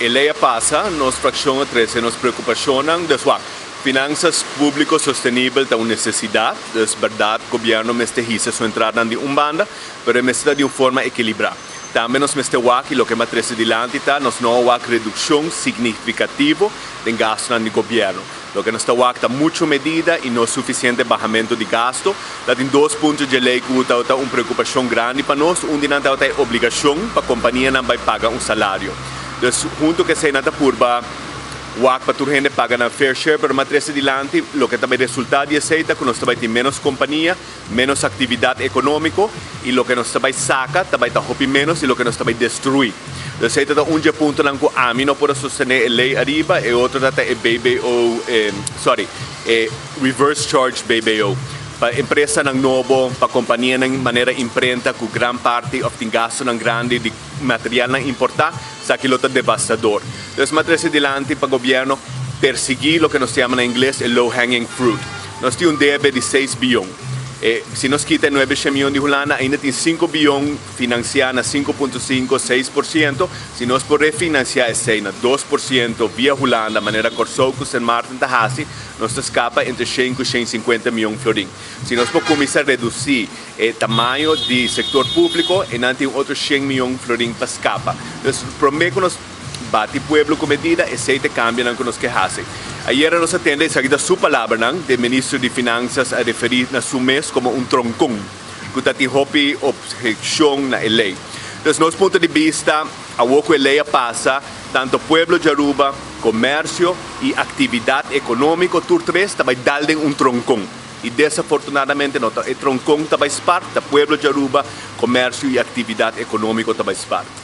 E lei a pasa, nos frakshon a trese nos preokupashonnan. Dus wak, finansas públiko sostenibel ta un nesesidat. Dus bèrdat gobièrnu mester hisa su entradanan di un banda, pero e mester ta di un forma ekilibrá. Tambe nos mester wak i loke mi a trese dilanti ta nos no a wak redukshon signifikativo den gastunan di gobièrnu. Loke nos ta wak ta muchu medida i no sufisiente bahamentu di gastu. Ta tin dos punto dje lei ku tabata un preokupashon grandi pa nos. Un di nan tabata e obligashon pa kompanianan bai paga un salario. Dus huntu ku esei nan ta purba wak pa tur hende paga nan fair share, pero mas trese dilanti loke ta bai resultá di esei ta ku nos ta bai tin ménos kompania, ménos aktividat ekonómiko i loke nos ta bai saka ta bai ta hopi ménos di loke nos ta bai destruí. Dus esei ta ta un dje puntonan ku ami no por a sostené e lei ariba, e otro ta ta e BBO, sorry, e reverse charge BBO. Pa empresanan nobo, pa kompanianan manera imprenta ku gran parti òf tin gastunan grandi di materialnan importá, esaki lo ta devastador. Dus mi a trese dilanti pa gobièrnu persiguí loke nos ta yama na ingles e low hanging fruit. Nos tin un debe di seis bion. E si nos kita e nuebe shen mion di Hulanda ainda tin sinku bion finansiá na 5.5, 6%. Si nos por refinansiá esei na 2% via Hulanda manera Kòrsou ku Sint Maarten ta hasi, nos ta skapa entre 100 ku 150 mion florin. Si nos por kuminsá redusí e tamaño di sektor públiko e nan tin un otro 100 mion florin pa skapa. Dus promé ku nos bati pueblo ku medida, esei ta e kambionan ku nos ke hasi. Ayera nos a tende, esaki ta su palabranan, de minister di Finansas a referí na su mes komo un tronkon ku ta tin hopi obhekshon na e lei. Dus nos punto di bista, awor ku e lei a pasa, tanto pueblo di Aruba, komersio i aktividat ekonómiko tur tres ta bai dal den un tronkon. I desafortunadamente no ta e tronkon ta bai spart, ta pueblo di Aruba, komersio i aktividat ekonómiko ta bai spart.